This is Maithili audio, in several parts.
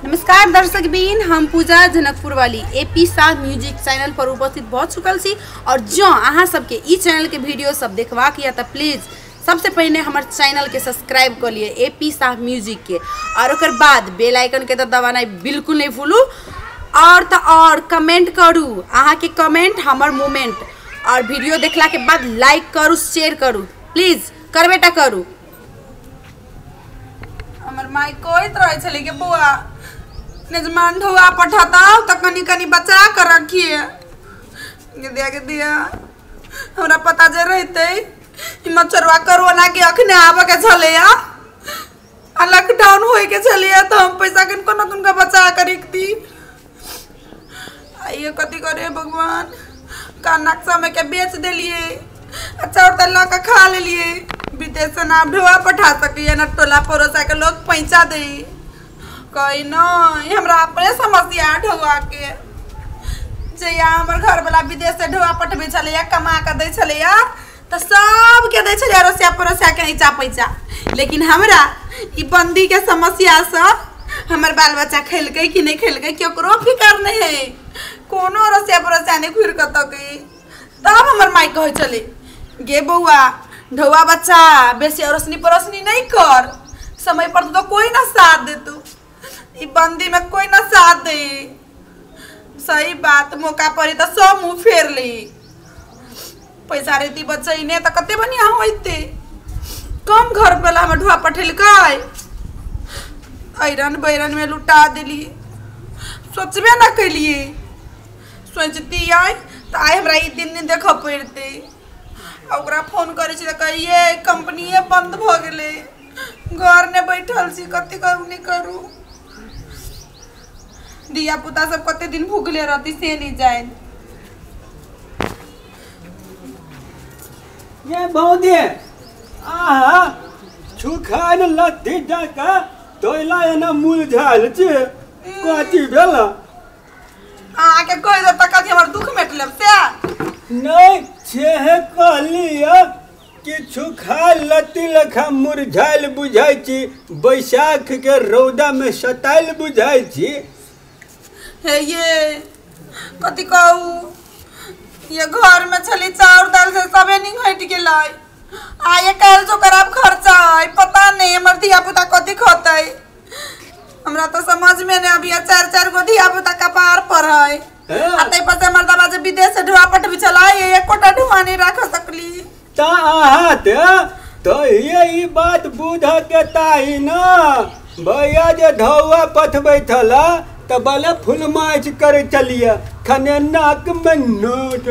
नमस्कार दर्शक बीन, हम पूजा जनकपुर वाली एपी शाह म्यूजिक चैनल पर उपस्थित भऽ चुकल छी। और जँ अहाँ सबके ई चैनल के वीडियो सब देखबाक यऽ तऽ प्लीज सबसे पहिने हमर चैनल के सब्सक्राइब कऽ लिअ एपी शाह म्यूजिक के, और ओकर बाद बेल आइकन के तऽ दबानाइ बिल्कुल नहीं भूलू। और तऽ और कमेंट करू, अहाँ के कमेंट हमर मूवमेंट, और वीडियो देखला के बाद लाइक करू, शेयर करू, प्लीज करबेटा करू। हमर माय कहैत रहै छलै कि बौआ निजमान ढौआ पठताउ तऽ कनी कनी बचा के रखिए। गे दिया हमरा पता जे रहतै ई मच्छरवा कोरोना के अखने आबऽ के छलैया आ लॉकडाउन होय के छलैया तऽ हम पैसा किनको न किनको बचा के रखती। आ ये कथी करे भगवान, कानक समय के बेच देलिए, चाउर तऽ लऽ के खा लेलिए। विदेश से ना ढौआ पठा सकैया न टोला पड़ोसा के लोग पैसा दे। कही नहीं हमरा अपने समस्या ढौआ के। जहिया हमर घर वाला विदेश से ढौआ पठबै छलैया, कमा के दै छलैया तऽ सबके दै छलैया अड़ोसिया पड़ोसिया के ऐचा पैचा, लेकिन हमरा ई बंदी के समस्या से हमर बाल बच्चा खेलकै कि नहीं खेलकै केकरो फिकर नहीं है, कोनो अड़ोसिया पड़ोसिया नहीं घुरि कऽ तकै। तब हमर माय कहै छलै गे बौआ ढौआ बच्चा बेसी अड़ोसनी पड़ोसनी नहीं कर, समय पर तो कोई ना साथ देतू, ई बंदी में कोई ना साथ दे। सही बात, मौका पड़ी तो सब मुँह फेर ली। पैसा रहती बचैने तो कते बढ़िया होते। कम घर वाला हमर ढौआ पठेलकै, ऐरन बैरन में लुटा देली, सोचबे ना कैलिए। सोचती आइ तऽ आइ हमरा ई दिन दिन देखऽ पड़तै। ओकरा फोन करै छी तऽ कहिए कंपनीए बंद भऽ गेलै, घर ने बैठल छी, कथी करू नहीं करू। धिया पुता सब कते दिन भूखले रहती से नहीं जाए। ये भौजी आहा छुखान लत्ती जाका तोइला एना मुरझायल छै, कथी भेल? अहाँके कहि देब तऽ कथी हमर दुख मेटलेब से नहीं छेहे कहलियै कि छुखा लत्ती लेखा मुरझायल बुझाइ छी, बैसाख के रौदा में सतायल बुझाइ छी। हे ये कथी कहू, ये घर में छली चाउर दाल से सबे नहीं हटि गेलै। आ ये काल्हि जो खराब खर्चा है, पता नहीं हमर धिया पुता कथी खतै। हमरा तो समझ में नहीं अभी चार चार गो धिया पुता कपार पर है। आ तै पर से हमर दादा जे विदेश से ढौआ पठबै छलै, एकोटा ढौआ नहीं राख सकली। ता अहाँ तो ये ई बात बुझ के ताही न भैया जे ढौआ पठबै छला तऽ बले फुलमाइश करे चलिए, खने नाक में नोट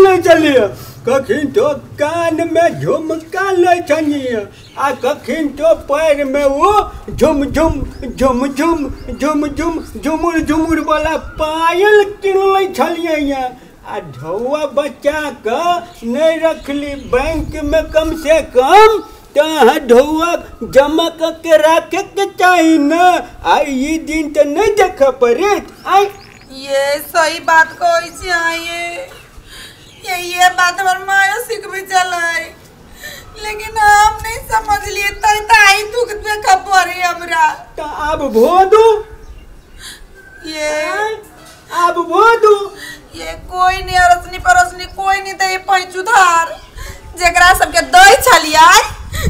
लै चलिए, कखिन तो कान में झुमका लै छलिए, आ कखिन तो पैर में वो झुम झुम झुम झुम झुम झुम झुमुर झुमुर वाला पायल किन लै छलिए। आ ढौआ बच्चा के नहीं रखली बैंक में, कम से कम तऽ ढौआ जमा करके राखे के चाही न। आ ई दिन तऽ नहीं देखे पड़त। आई ये सही बात कहै छी अहाँ, ये बात हमर मायो सिखबै छलै, लेकिन हम नहीं समझलिए तै तऽ आई दुख देखऽ पड़ै हमरा। तऽ आब भोदू, ये आब भोदू, ये कोई नहीं अड़ोसनी पड़ोसनी कोई नहीं दै पैंच उधार, जेकरा सबके दै छलियै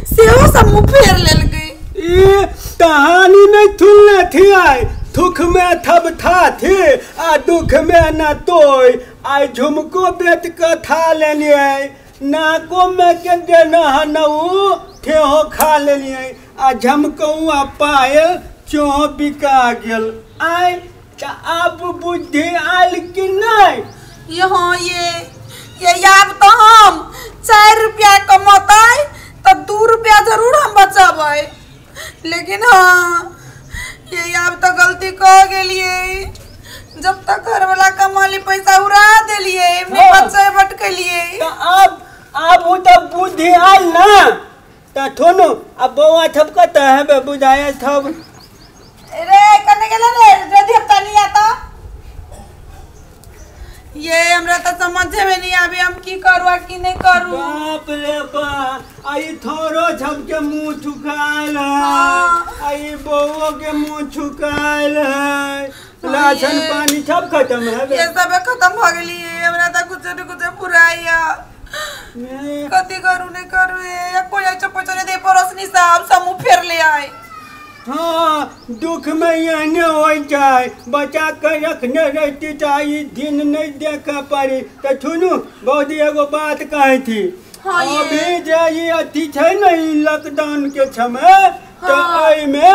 सेहो सब मुँह फेर लेलकै। ई कहानी नहीं सुनले थी, आई थुक में थब था थे आ दुख में न तोय। आई झुमको बेच के था लेलियै, नाको में के देना हनऊ ठेहो खा लेलियै, आ झमकौआ पायल चोह बिका गेल। आई तऽ आब बुद्धि आयल कि नहीं? ये हाँ ये आब तऽ हम 4 रुपया कमतै तऽ 2 रुपया जरूर हम बचबै, लेकिन हाँ ये आब तऽ गलती कऽ गेलियै। जब तक घर वाला कमाली पैसा उड़ा देलियै, नहीं बचै बटकलियै। तऽ आब आब ओ तऽ बुद्धि आयल ना तऽ ठोनो अब बौआ थब कतऽ हेबै बुझायल थब। रे कने गेलै रे रे धिया नहीं आता। ये हमरा तऽ समझे में नहीं आवे हम की करू आ की नहीं करू। बाप रे बाप, आई थोरो झमके मुंह छुकायल है, आई बउओ के मुंह छुकायल है, राशन पानी सब खत्म है। ये सब खत्म भ गेली, हमरा त कुछ न कुछ पुराइया कथी करू नहीं करू। ये कोई अच्छा पचने दे परोसनी साहब समूह फेर ले आए। हाँ, दुख में यहने हो जाए, बचा कर रखने रहती चाहिए, दिन नहीं देखा पड़ी। तो सुनू बहुत एगो बात कही थी। हाँ, अभी जे ये अथी है ना लॉकडाउन के समय तो एहिमे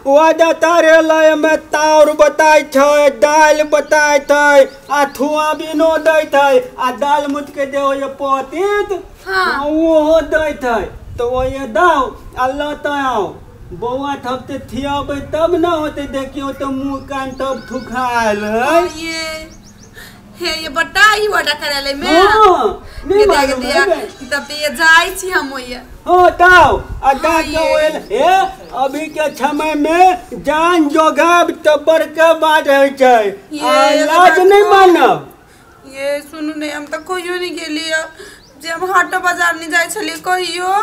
वादा तारे लय में तार बताय छै, दाल बताय छै, आ थुआ बिनो दै छै, आ दाल मुत के दे ये पतित। हाँ, ओहो दै छै, तो वो ये दाओ आ लत आओ बौआ थपते थियाबै तब न होते। देखियो तो मुंह कान तब थुखायल है। ये हे ये बटाई वाटा कराले में। हां, नहीं मालूम है तब ते ये जाई छी हम ओये। हां ताओ आ दा के ओल ए अभी के समय में जान जोगाब त बड़का बात है छै, आ लाज नहीं मानब। ये सुनू ने हम त कहियो नहीं गेलिए, जे हम हाटो बाजार नहीं जाय छलिए कहियो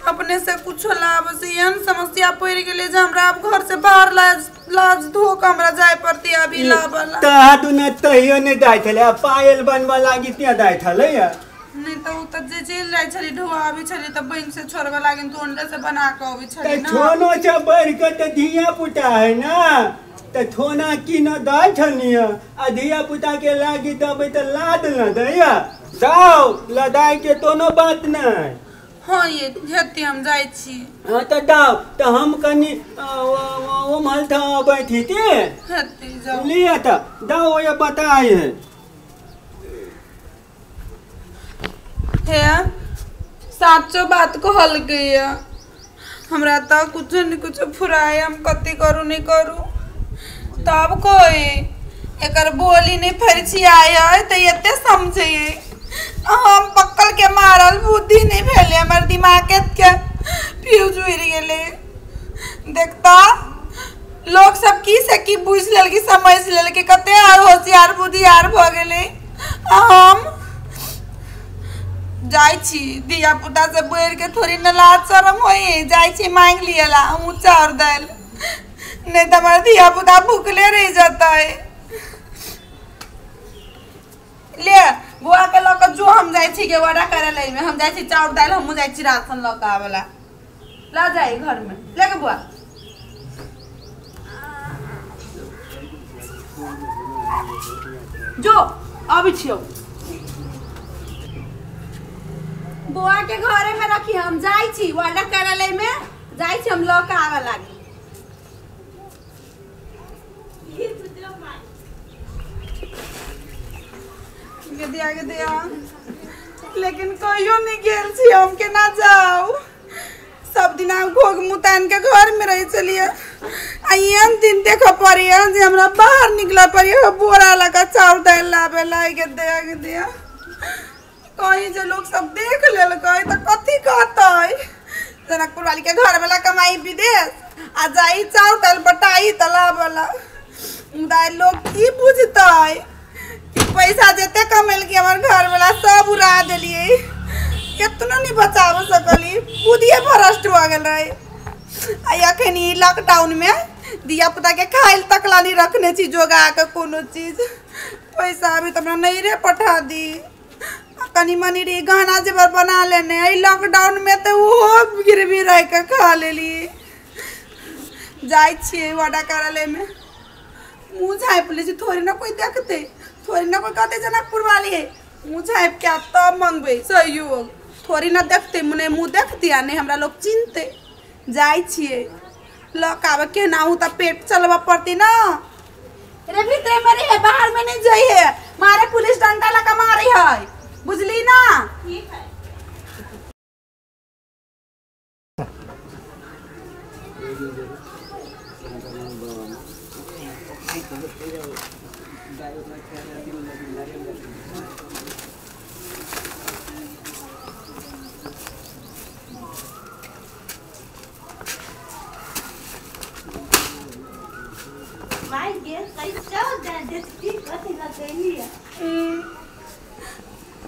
अपने से कुछ लाभ से एहन समस्या पड़ गेलै जे हमरा अब घर से बाहर लाज लाज धो के हमरा जाय पड़ती अभी लाबला। तहा दुना तहियो नहीं जाय छलै, आ पायल बनवा लागी त्या जाय छलै। नहीं तो उ त जे चलि जाय छलै ढोआ आबै छलै त बहिन से छोड़बे लागिन तो ओनरे से बना के अबै छलै ना। छोनो से बढ़ के त धिया पुता है ना, त छोना की न दाय छलिया, आ धिया पुता के लागी दबै त लाद न दैया। जाओ लदाय के कोनो बात नहीं। हाँ ये हेती हम जाय छी। हाँ तो जाओ, तो हम कनी ओमहल था बैठी थी हेती जाओ लिया था जाओ ये बताए है। हे साचो बात कहल गई, हमरा तो कुछ न कुछ फुराए, हम कथी करू नहीं करू। तब कोई एकर बोली नहीं फरिछियाय है तो एते समझे हम पक्कल के मारल बुद्धि नहीं भेले, हमर दिमाग के फ्यूज उड़ गेले। देखता लोग सब की से की बुझ लेलकी समझ लेलकी, कते आर होशियार बुद्धियार भ गेले। हम जाय छी धिया पुता से बढ़ के थोड़ी न लाज शरम होई, जाय छी मांग लियला हमहूँ चाउर दालि, नहीं तो हमार धिया पुता भूखले रह जतै। ले बुआ के लऽ के जो हम जाइ छी के वाडा करे ले में हम जाइ छी चाउर दालि, हमहूँ जाइ छी राशन लऽ के आबला ला जाई घर में ले के बुआ। जो आबै छियौ बुआ के घरे में रखी, हम जाइ छी वाडा करे ले में जाइ छी हम लऽ के आबे लागी। दिया के दिया लेकिन कहियो नहीं गेल छी हम, केना जाऊ सब दिन हम घोघ मुतान के घर में रह चलिए, आ एहन दिन देख पड़ी जे हमरा बाहर निकल पड़ी बोरा लगा चाउर दालि लाबे लागे। दिया के दिया कहीं जे लोग सब देख लेलकै त कथी कहतै, जनकपुर वाली के घर वाला कमाई विदेश आ जाई चाउर दालि बटाई त लाबला। मुदा लोग की बुझतै कि पैसा जते कमेलकी हमर घर वाला सब उड़ा देलिए, केतना नहीं बचाव सकली, बुद्धिए भ्रष्ट भ गेल रहे। आ अखन ई लॉकडाउन में धिया पुता के खाइल तक ला नहीं रखने छी जोगा के कोनो चीज, पैसा अभी तो हमरा नहीं रे पठा दी, कनी मनी रे गहना जेवर बना लेने, एहि लॉकडाउन में तो ओहो गिरवी रह के खा लेली। जाइ छियै वाडा कार्यालय में मुँह झाँपि लै छी, थोड़ी ना कोई देखते, थोड़ी ना कोई कहते जनकपुर वाली है, मुँह झाँपि के तब मंगबै सहयोग, थोड़ी ना देखते मने मुँह देखते आ नहीं हमरा लोग चिन्हते। जाइ छियै लऽ के आबै केनाहु तऽ पेट चलबऽ पड़तै ना। रे भीतरे में रहे बाहर में नहीं जाइए, मारे पुलिस डंडा लगा मारे है बुझली ना। ठीक है।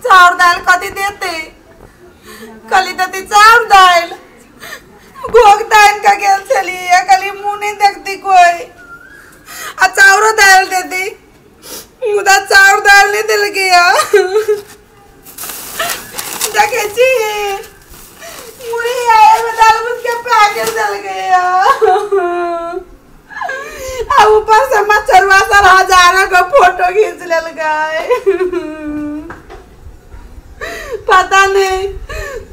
चाउर दाल कथी देते कली देते चाउर दाल घोग तान का गेल छलियै कली मुँह नहीं देखती कोई आ चाउरो दाल देती मुदा चाउर दाल नहीं देलकै देखे छी मुरही आयल में दाल भूत के पैकेट देलकै आ ऊपर से मच्छरवा सब हजारों के फोटो खींच लेलकै। पता नहीं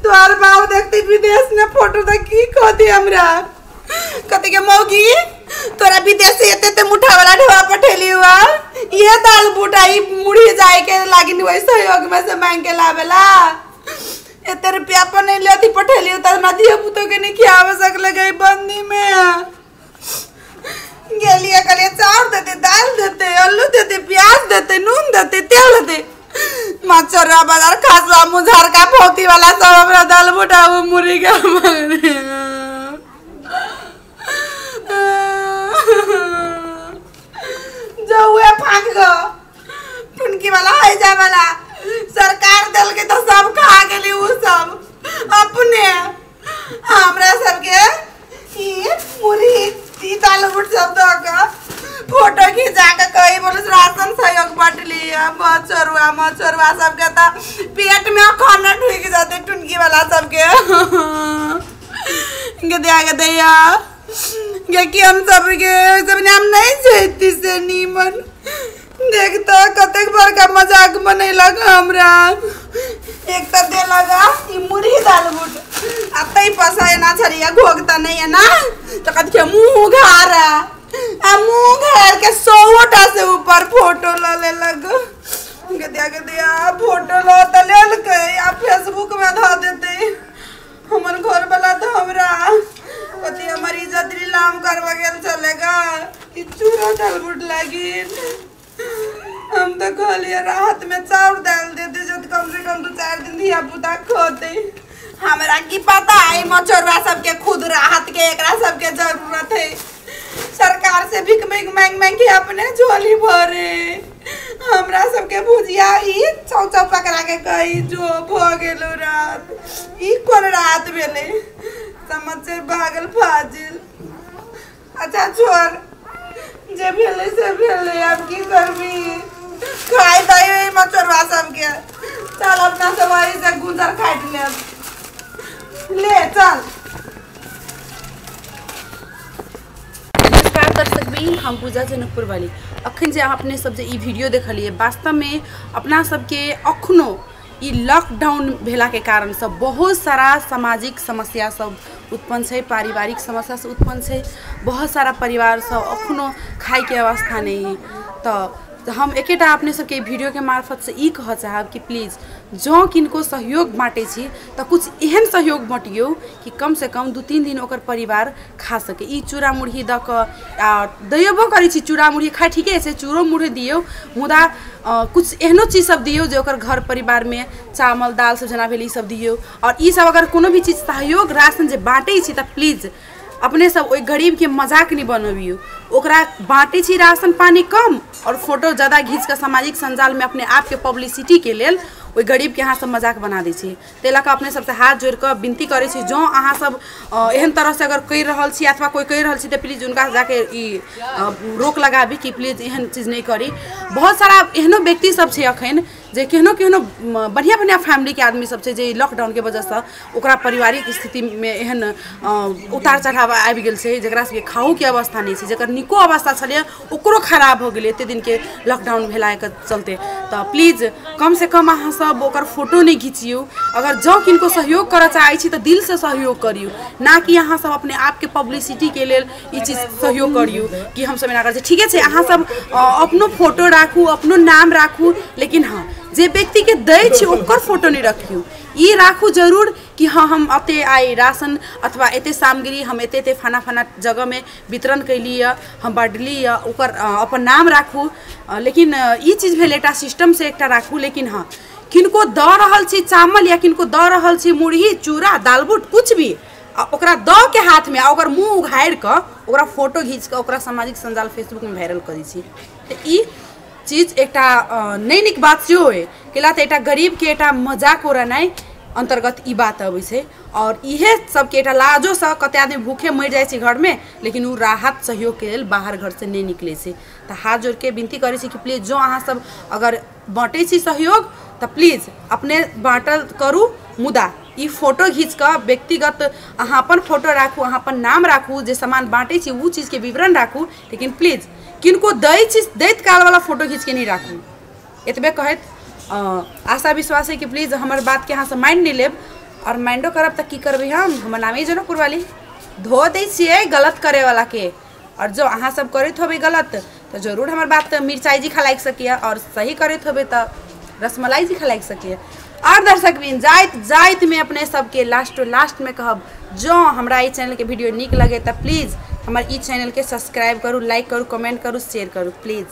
तोहर बाबू देखती विदेश में फोटो तो की कहती हमरा कथी के मौगी तोरा विदेश से एते ते मुठा वाला ढोआ पठेली हुआ ये दाल बूटा ई मुढ़ी जाए के लागिन वही सहयोग में से मांग के लावेला एते रुपया पर नहीं लेती पठेली त हमरा धिया पुतो के नहीं खियावे सकले गई बंदी में गेलिए कहलिए चाउर देते दाल देते आलू देते प्याज देते नून देते तेल देते मच्छरवा बाजार खासवा मुझार का फौती वाला सब हमरा दाल बूटा मुरी के जो हुए फाँक गो टुनकी वाला है जा वाला सरकार दल के तो सब खा गेली उ सब अपने हमरा सबके ई मुरी ई दाल बूट सब दऽ के फोटो खिंचा के कही बोले राशन सहयोग बांटली मछरुआ मछरुआ सबके तो पेट में खाना ढुक जाते टुनकी वाला सबके गदिया गदैया गे कि हम सबके सब हम नहीं जैती से नीमन देखता कतेक बड़का मजाक बनेलक हमरा। एक तो देलक ई मुरही दाल बूट आ तै पसा एना छलियै घोघ तऽ नहीं है ना तो कथी मुँह उघारा आ मुँह घार के 100 टा से ऊपर फोटो ल लेलक गदिया गदिया फोटो ल तऽ लेलकै आ फेसबुक में धऽ देतै। हमर घर वाला तो हमरा कथी हमर इज्जत नीलाम करवा गेल चलेगा ई चूरा दाल बूट लागी। हम तो कहलिए राहत में चाउर दाल देते जो कम से कम 2-4 दिन धिया पुता खोते। हमरा की पता है मछुआ सबके खुद राहत के एकरा सबके जरूरत है सरकार से भीख भीख मांग मांग के अपने झोली भरे हमरा सबके भुजिया ई चौ चौ पकड़ा के कही जो भ गेलो रात ई कोन रात भेलै समझ भागल फाजिल। अच्छा छोड़ जे भेलै से भेलै आब की करबी खाइ दही मछुआ सबके चल अपना सब एहि से गुंजर काटि लेब ले चल। नमस्कार दर्शक बहिन, हम पूजा जनकपुर वाली। अखन जे अपने सब जे ई वीडियो देखलिए वास्तव में अपना सबके अखनो ई लॉकडाउन भेला के कारण सब बहुत सारा सामाजिक समस्या सब उत्पन्न छै, पारिवारिक समस्या सब उत्पन्न छै। बहुत सारा परिवार सब अखनो खाए के अवस्था नहीं है। तो हम एकेटा अपने सबके वीडियो के मार्फत से ई कह चाहब कि प्लीज़ जँ किनको सहयोग बाँटै छी तऽ कुछ एहन सहयोग बाँटियौ कि कम से कम 2-3 दिन ओकर परिवार खा सके। ई चूड़ा मुरही दऽ कऽ आ दैबो करै छी, चूड़ा मुरही खाइ ठीके छै, चूड़ो मुरही दियौ, मुदा कुछ एहनो चीज सब दियौ जे ओकर घर परिवारमे चावल दाल सब जेना भेल ई सब दियौ। और ई सब अगर कोनो भी चीज सहयोग राशन जे बाँटै छी तऽ प्लीज़ अपने सब ओहि गरीबके मजाक नहीं बनबियौ। ओकरा बाँटै छी राशन पानी कम और फोटो ज़्यादा घीच कऽ सामाजिक सञ्जालमे अपने आपके पब्लिसिटी के लेल ओहि गरीबके अहाँ सब मजाक बना दै छी। ताहि लऽ कऽ अपने सबसँ हाथ जोड़ि कऽ विनती करै छी, जँ अहाँ सब एहन तरहसँ अगर कहि रहल छी अथवा कोइ कहि रहल छी तऽ प्लीज हुनका जाके ई रोक लगाबी कि प्लीज एहन चीज नहि करी। बहुत सारा एहनो व्यक्ति सब छै अखन जे केहनो केहनो बढ़िआँ बढ़िआँ फैमिलीके आदमी सब छै जे लॉकडाउनके वजहसँ ओकरा पारिवारिक स्थितिमे एहन उतार चढ़ाव आबि गेल छै जकरा सबके खाओके अवस्था नहि छै, जकर नीको अवस्था छलै ओकरो खराब भऽ गेलै एते दिनके लॉकडाउन भेलाके चलते। तऽ प्लीज कम से कम अहाँ सब ओकर फोटो नहि घिचियौ। अगर जँ किनको सहयोग करऽ चाहै छी तऽ दिलसँ सहयोग करियौ, ना कि अहाँ सब अपने आपके पब्लिसिटीके लेल ई चीज सहयोग करियौ कि हमसब एना करै छी। ठीके छै, अहाँ सब अपनो फोटो राखू, अपनो नाम राखू, लेकिन हँ जे व्यक्तिके दै छी ओकर फोटो नहि रखियौ। ई राखू जरूर कि हाँ हम एते आइ राशन अथवा एते सामग्री हम एते एते फना फना जगहमे वितरण कैली यऽ, हम बाँटली यऽ, ओकर अपन नाम राखू। लेकिन ई चीज भेल एकटा सिस्टमसँ एकटा राखू, लेकिन हाँ किनको दऽ रहल छी चावल या किनको दऽ रहल छी मुरही चूड़ा दालबुट कुछ भी, आ ओकरा दऽ के हाथमे आ ओकर मुँह उघारि कऽ ओकरा फोटो घीच कऽ ओकरा सामाजिक सञ्जाल फेसबुकमे वायरल करै छी, तऽ ई चीज एकटा नहि नीक बात सेहो अइ, कैला तऽ एकटा गरीबके एकटा मजाक उड़ेनाइ अन्तर्गत ई बात अबै छै। और इहे सबके एकटा लाजोसँ कते आदमी भूखे मरि जाइ छै घरमे, लेकिन ओ राहत सहयोगके लेल बाहर घरसँ नहि निकलै छै। तऽ हाथ जोड़िके विनती करै छी कि प्लीज जो अहाँ सब अगर बाँटै छी सहयोग तऽ प्लीज अपने बाँटल करू, मुदा ई फोटो घीच कऽ व्यक्तिगत अहाँ अपन फोटो राखू, अहाँ अपन नाम राखू, जे सामान बाँटै छी ओ चीजके विवरण राखू, लेकिन प्लीज किनको दै छी दैत कालवला फोटो घीचके नहि राखू। एतबे कहैत आशा विश्वास है कि प्लीज हमर बातके अहाँ सब मानि नहि लेब, और माइंडो करब तऽ की करबै हम, हमर नामे जनकपुर वाली धो दै छियै गलत करैवलाके। और जो अहाँ सब करैत होबै गलत तऽ जरूर हमर बात मिरचाइ जी खा लागि सकैए, और सही करैत होबै तऽ रसमलाई जी खा लागि सकैए। और दर्शक बिन जाइत जाइत में अपने सबके लास्ट लास्ट में कहब, जो हमरा ई चैनल के वीडियो नीक लगे तऽ प्लीज हमर ई चैनल के सब्सक्राइब करू, लाइक करू, कमेंट करू, शेयर करू प्लीज।